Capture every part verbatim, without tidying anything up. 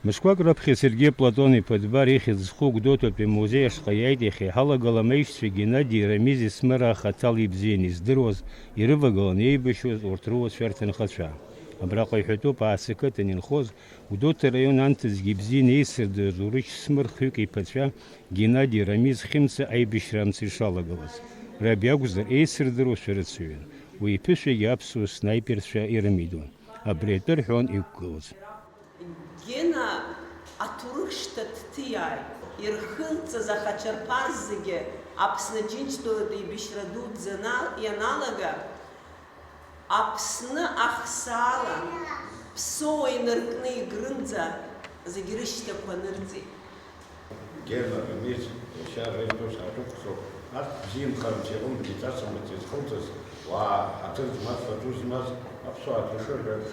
Мышқәак раԥхьа Сергеи Платон-иԥа Дбар ихьӡ зху Гәдоуҭатәи амузеи ашҟа иааит иахьа иҳалагалам аишьцәа Геннади Рамизи Смыра ахаҭала ибзианы издыруаз, ирывагыланы еибашьуаз урҭ руацәа рҭынхацәа. Абраҟа иҳәатәуп Аасы қыҭан инхоз, Гәдоуҭа раион анҭыҵгьы ибзианы еицырдыруаз Урыч Смыр хҩык иԥацәа Геннади Рамиз Хьымца аибашьра амца ишалагылаз. Раби акәзар, еицырдыруашәа рыцыҩын. Уи иԥышәагьы аԥсуа снайперцәа ирымидон. Абри атәы рҳәон иқәгылоз. Гена аҭоурых шьҭа дҭиааит. Ирхылҵыз ахаҿарԥар зегьы Аԥсны Џьынџьтәылатә еибашьра дуӡӡа анал-, ианалага, Аԥсны ахсаала Ԥсоу инаркны Егрынӡа зегь рышьҭақәа нырҵеит. Гена Рамиз иашьа Рамиз ус ҳазықәԥо, арҭ бзиамхарамц иҟынтә иҵасымыц изхылҵыз, уаа, ҳаҭыр змаз, пату змаз, аԥсуаа ҭашырҳәаҿ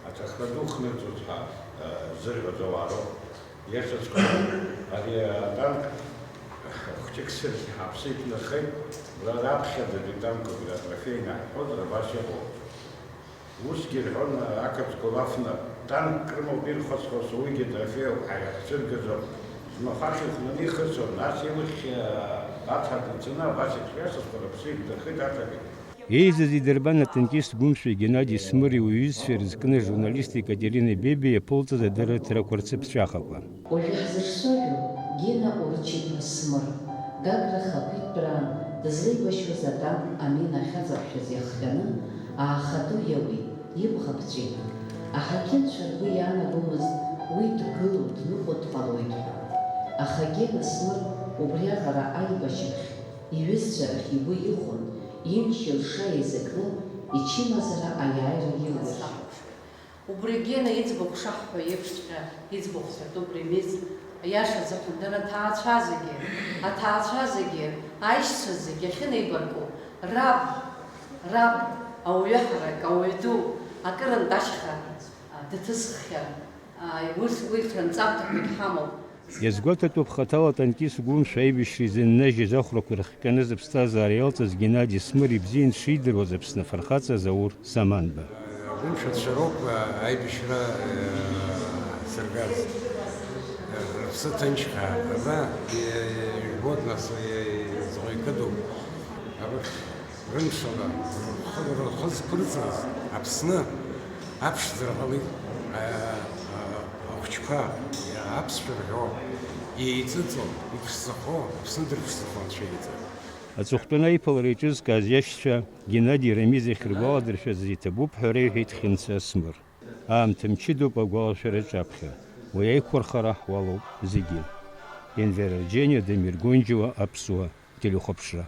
аҿахра ду хнырҵәоз ҳәа, э, ззырҳәоз ауаа роуп. Иашаҵәҟьа, ари атанк хәҷык сыргьы ҳаԥсы иҭнахит, ра-, раԥхьаӡатәи танкқәак атрофеи инаҳҳәозар абас иҟоуп. Усгьы рҳәон, ақырҭқәа лафны, танк рымоуп ирхәац-хәац, уигьы атрофеиуп ҳәа иаҳцәыргазон. Змахәаршәа ихәнаны ихысҵон, нас илыхьхьи аҭак ицаны абас еиԥш иашаҵәҟьа рыԥсы иҭнахит аҭак. Еизаз идырбан атанкист гәымшәа Геннади Смыри уҩызцәа ирызкны ажурналист Екатерина Бебиа иаԥылҵаз адырраҭарақәа рцыԥҵәахақәа. Уажәы ҳзыцәажәо Гена Урчиԥа Смыр, Гагра хақәиҭтәраан дызлеибашьуаз атанк амина ахьаҵаҟәшәаз иахҟьаны, аахатәы иауит, ибӷа ԥҵәеит. Аҳақьымцәа ргәы иаанагомызт уи дгыло, дныҟәо дҟалоит ҳәа. Аха Гена Смыр убриаҟара аибашьрахь, иҩызцәа рахь игәы ихон, имч-илша еизакны ичымазара аиааира илуршәа. Убри Гена иӡбахә шаҳҳәо еиԥшҵәҟьа иӡбахә ҳәатәуп Ремиз, аиаша азыҳәан, дара аҭаацәа зегьы, аҭаацәа зегьы, аишьцәа зегьы ахьынеибарку, раб, раб, ауаҩы ҳарак, ауаҩ ду, акырынтә ашьха, а, дыҭысххьан, а, ус уи хранҵамҭақәагь ҳамоуп. Иазгәаҭатәуп хаҭала атанкист гәымшәа аибашьра изыннажьыз ахәрақәа рыхҟьаны зыԥсҭазаара иалҵыз Геннади Смыр ибзиан дшидыруаз Аԥсны афырхаҵа Заур Саманба. Агәымшәацәа роуп аибашьра, э, зыргаз. Э, рыԥсы ҭынчхааит. Абра, э, ижәбоит нас, э, заҟа икыду. Абырҭ рымшала рхы, рхы зқәырҵаз Аԥсны аԥшӡара ҟалеит. А, а, ахәыҷқәа, аԥсшәа рҳәо, еиҵыҵо, иԥшӡахо, Аԥсны дырԥшӡахо анцәа иҵа. Аҵыхәтәаны аиԥылара еиҿызкааз иашьцәа Геннади Рамиз иахьыргәаладыршәаз иҭабуп ҳәа реиҳәеит Хьымца Асмыр. Аамҭа мчыдоуп агәалашәара аҿаԥхьа. Уи аиқәырхара ҳуалуп зегьы. Енвер Арџьениа, Дамир Гонџьуа, Аԥсуа телехәаԥшра.